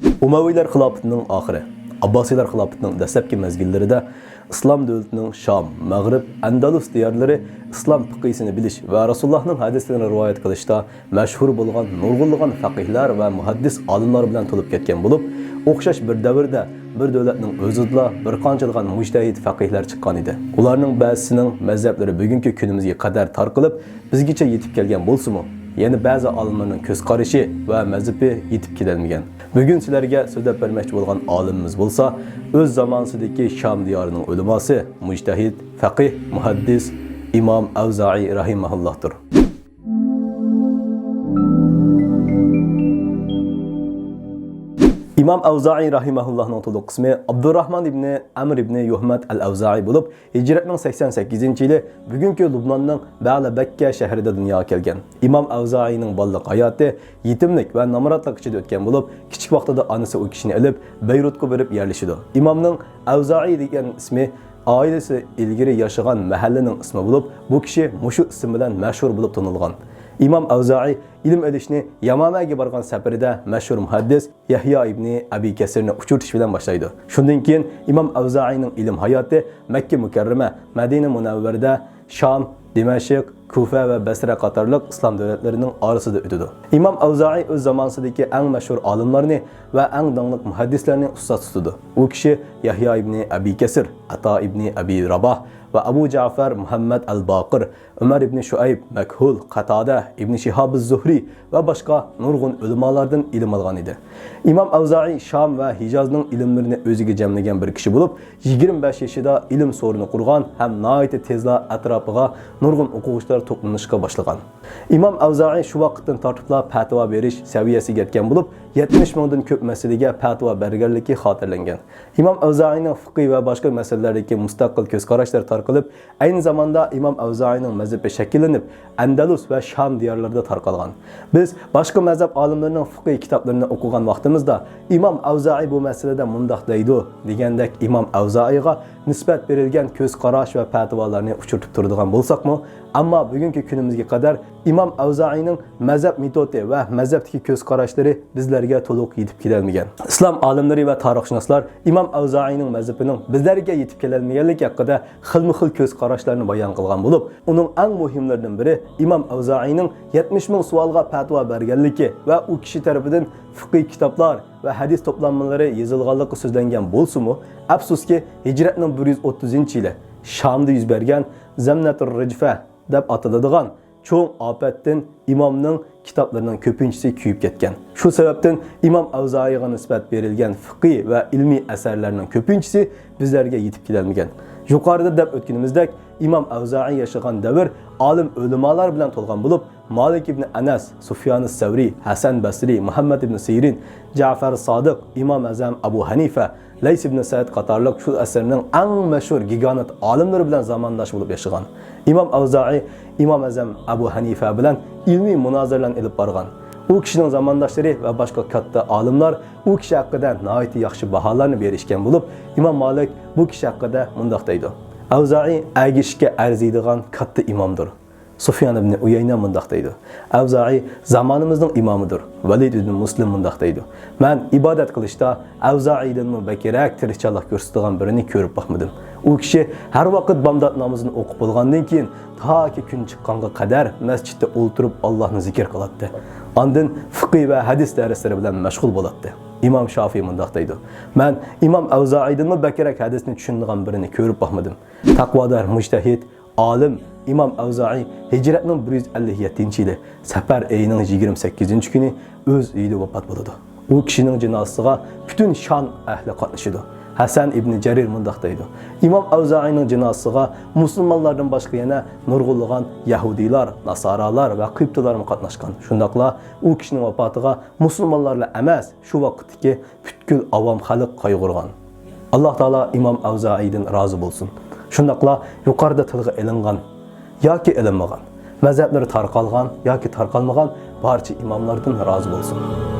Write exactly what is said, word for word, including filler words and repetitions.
ئۇمەۋىيلەر خىلاپىتىنىڭ ئاخىرى. ئابباسىيلار خىلاپىتىنىڭ دەسلەپكى مەزگىللىرىدە ئىسلام دۆلىتىنىڭ شام، مەغرىب، ئەندەلۇس دىيارلىرى ئىسلام پىقىسىنى بىلىش ۋە رەسۇلۇللاھنىڭ ھەدىسلىرىنى رىۋايەت قىلىشتا مەشھۇر بولغان نۇرغۇنلىغان فەقىھلەر ۋە مۇھەددىس ئالىملار بىلەن تولۇپ كەتكەن بولۇپ، ئوخشاش بىر دەۋردە بىر دۆلەتنىڭ ئۆزىدىلا بىر قانچىلىغان مۇجتەھىد فەقىھلەر چىققان ئىدى. ئۇلارنىڭ بەزىسىنىڭ مەزھەپلىرى بۈگۈنكى كۈنىمىزگە قەدەر تارقىلىپ، بىزگىچە يېتىپ كەلگەن بولسىمۇ، يەنە بەزى ئالىملارنىڭ كۆز قارىشى ۋە مەزھىپى يېتىپ كېلەلمىگەن. بۈگۈن سىلەرگە سۆزلەپ بەرمەكچى بولغان ئالىمىمىز بولسا، ئۆز زامانىسىدىكى شام دىيارىنىڭ ئۆلىماسى، مۇجتەھىد، فەقىھ، مۇھەددىس ئىمام ئەۋزائىي رەھىمەھۇللاھتۇر. ئىمام ئەۋزائىي رەھىمەھۇللاھنىڭ تولۇق ئىسمى ئابدۇرراھمان ئىبنى ئەمر ئىبنى يۇھمەد ئەل ئەۋزائىي بولۇپ، ھىجرەتنىڭ سەكسەن سەككىزىنچى يىلى بۈگۈنكى لۇبناننىڭ بەئلە بەككە شەھىرىدە دۇنياغا كەلگەن. ئىمام ئەۋزائىينىڭ بالىلىق ھاياتى يېتىملىك ۋە نامراتلىق ئىچىدە ئۆتكەن بولۇپ، كىچىك ۋاقتىدا ئانىسى ئۇ كىشىنى ئېلىپ، بەيرۇتقا بېرىپ يەرلىشىدۇ. ئىمامنىڭ ئەۋزائىي دېگەن ئىسمى ئائىلىسى ئىلگىرى ياشىغان مەھەللىنىڭ ئىسمى بولۇپ، بۇ كىشى مۇشۇ ئىسىم بىلەن مەشھۇر بولۇپ تونۇلغان. ئىمام ئەۋزائىي ئىلىم ئېلىشنى يامامەگە بارغان سەپىرىدە مەشھۇر مۇھەددىس يەھيا ئىبنى ئەبى كەسىرنى ئۇچرىتىش بىلەن باشلايدۇ. شۇندىن كېيىن ئىمام ئەۋزائىينىڭ ئىلىم ھاياتى مەككە مۇكەررەمە، مەدىنە مۇنەۋۋەرىدە، شام، دىمەشق، كۇفە ۋە بەسرە قاتارلىق ئىسلام دۆلەتلىرىنىڭ ئارىسىدا ئۆتىدۇ. ئىمام ئەۋزائىي ئۆز زامانىسىدىكى ئەڭ مەشھۇر ئالىملارنى ۋە ئەڭ داڭلىق مۇھەددىسلەرنى ئۇستاز تۇتىدۇ. ئۇ كىشى يەھيا ئىبنى ئەبى كەسىر، ئاتا ئىبنى ئەبى راباھ ۋە ئەبۇ جەفەر مۇھەممەد ئەل باقىر، ئۆمەر ئىبنى شۇئەيب، مەكھۇل، قاتادە، ئىبنى شىھابىز زۇھرى ۋە باشقا نۇرغۇن ئۆلىمالاردىن ئىلىم ئالغان ئىدى. ئىمام ئەۋزائىي شام ۋە ھىجازنىڭ ئىلىملىرىنى ئۆزىگە جەملىگەن بىر كىشى بولۇپ، يىگىرمە بەش يېشىدا ئىلىم سورۇنى قۇرغان ھەم ناھايىتى تېزلا ئەتراپىغا نۇرغۇن ئوقۇغۇچىلار توپلىنىشقا باشلىغان. ئىمام ئەۋزائىي شۇ ۋاقىتتىن تارتىپلا پەتىۋا بېرىش سەۋىيەسىگە يەتكەن بولۇپ، يەتمىش مىڭدىن كۆپ مەسىلىگە پەتىۋا بەرگەنلىكى خاتىرىلەنگەن. ئىمام ئەۋزائىينىڭ فىقھى ۋە باشقا مەسىلىلەردىكى مۇستەقىل كۆز قاراشلىرى تارقىلىپ، ئەينى زاماندا ئىمام ئەۋزائىينىڭ مەزھىپى شەكىللىنىپ، ئەندەلۇس ۋە شام دىيارلىرىدا تارقالغان. بىز باشقا مەزھەپ ئالىملىرىنىڭ فىقھى كىتابلىرىنى ئوقۇغان ۋاقتىمىزدا، ئىمام ئەۋزائىي بۇ مەسىلىدە مۇنداق دەيدۇ، دېگەندەك ئىمام ئەۋزائىيغا نىسبەت بېرىلگەن كۆز قاراش ۋە پەتىۋالارنى ئۇچرىتىپ تۇرىدىغان بولساقمۇ، ئەمما بۈگۈنكى كۈنىمىزگە قەدەر ئىمام ئەۋزائىينىڭ مەزھەپ مېتودى ۋە مەزھەپتىكى كۆز قاراشلىرى بىزلەرگە تولۇق يېتىپ كېلەلمىگەن. ئىسلام ئالىملىرى ۋە تارىخشۇناسلار ئىمام ئەۋزائىينىڭ مەزھىپىنىڭ بىزلەرگە يېتىپ كېلەلمىگەنلىكى ھەققىدە خىلمۇ خىل كۆز قاراشلارنى بايان قىلغان بولۇپ، ئۇنىڭ ئەڭ مۇھىملىرىدىن بىرى ئىمام ئەۋزائىينىڭ يەتمىش مىڭ سوئالغا پەتىۋا بەرگەنلىكى ۋە ئۇ كىشى تەرىپىدىن فىقھىي كىتابلار ۋە ھەدىس توپلانمىلىرى يېزىلغانلىقى سۆزلەنگەن بولسىمۇ، ئەپسۇسكى، ھىجرەتنىڭ بىر يۈز ئوتتۇزىنچى يىلى شامدا يۈز بەرگەن زەمنەتۇر رىجفە دەپ ئاتىلىدىغان چوڭ ئاپەتتىن ئىمامنىڭ كىتابلىرىنىڭ كۆپىنچىسى كۆيۈپ كەتكەن. شۇ سەۋەبتىن ئىمام ئەۋزائىيغا نىسبەت بېرىلگەن فىقھىي ۋە ئىلمىي ئەسەرلەرنىڭ كۆپىنچىسى بىزلەرگە يېتىپ كېلەلمىگەن. يۇقىرىدا دەپ ئۆتكىنىمىزدەك، ئىمام ئەۋزائىي ياشىغان دەۋر ئالىم ئۆلىمالار بىلەن تولغان بولۇپ، مالىك ئىبن ئەنەس، سۇفيانى سەۋرى، ھەسەن بەسرى، مۇھەممەد ئىبن سىرىن، جەفەر سادىق، ئىمام ئەزەم ئەبۇ ھەنىفە، لەيس ئىبن سەئد قاتارلىق شۇ ئەسىرنىڭ ئەڭ مەشھۇر گىگانت ئالىملىرى بىلەن زامانداش بولۇپ ياشىغان. ئىمام ئەۋزائىي ئىمام ئەزەم ئەبۇ ھەنىفە بىلەن ئىلمىي مۇنازىرىلەرنى ئېلىپ بارغان. ئۇ كىشىنىڭ زامانداشلىرى ۋە باشقا كاتتا ئالىملار ئۇ كىشى ھەققىدە ناھايىتى ياخشى باھالارنى بېرىشكەن بولۇپ، ئىمام مالىك بۇ كىشى ھەققىدە مۇنداق دەيدۇ: ئەۋزائىي ئەگىشىشكە ئەرزىيدىغان كاتتا ئىمامدۇر. سۇفيان ئىبنى ئۇيەينە مۇنداق دەيدۇ: ئەۋزائىي زامانىمىزنىڭ ئىمامىدۇر. ۋەلىد ئىبنى مۇسلىم مۇنداق دەيدۇ: مەن ئىبادەت قىلىشتا ئەۋزائىيدىنمۇ بەكرەك تىرىشچانلىق كۆرسىتىدىغان بىرىنى كۆرۈپ باقمىدىم. ئۇ كىشى ھەر ۋاقىت بامدات نامىزىنى ئوقۇپ بولغاندىن كېيىن، تاكى كۈن چىققانغا قەدەر مەسچىتتە ئولتۇرۇپ ئاللاھنى زىكىر قىلاتتى. ئاندىن فىقھى ۋە ھەدىس دەرسلىرى بىلەن مەشغۇل بولاتتى. ئىمام شافىي مۇنداق دەيدۇ: مەن ئىمام ئەۋزائىيدىنمۇ بەكرەك ھەدىسنى چۈشىنىدىغان بىرىنى كۆرۈپ باقمىدىم. تەقۋادار مۇجتەھىد، ئالىم ئىمام ئەۋزائىي ھىجرەتنىڭ بىر يۈز ئەللىك يەتتىنچى يىلى سەپەر ئېيىنىڭ يىگىرمە سەككىزىنچى كۈنى ئۆز ئۆيىدە ۋاپات بولىدۇ. ئۇ كىشىنىڭ جىنازىسىغا پۈتۈن شام ئەھلى قاتنىشىدۇ. ھەسەن ئىبنى جەرىر مۇنداق دەيدۇ: ئىمام ئەۋزائىينىڭ جىنازىسىغا مۇسۇلمانلاردىن باشقا يەنە نۇرغۇنلىغان يەھۇدىيلار، ناسارالار ۋە قىبتىلارمۇ قاتناشقان. شۇنداقلا ئۇ كىشىنىڭ ۋاپاتىغا مۇسۇلمانلارلا ئەمەس، شۇ ۋاقىتتىكى پۈتكۈل ئاۋام خەلق قايغۇرغان. ئاللاھ تائالا ئىمام ئەۋزائىيدىن رازى بولسۇن. شۇنداقلا يۇقىرىدا تىلغا ئېلىنغان ياكى ئېلىنمىغان، مەزھەپلىرى تارقالغان ياكى تارقالمىغان بارچە ئىماملاردىن رازى بولسۇن.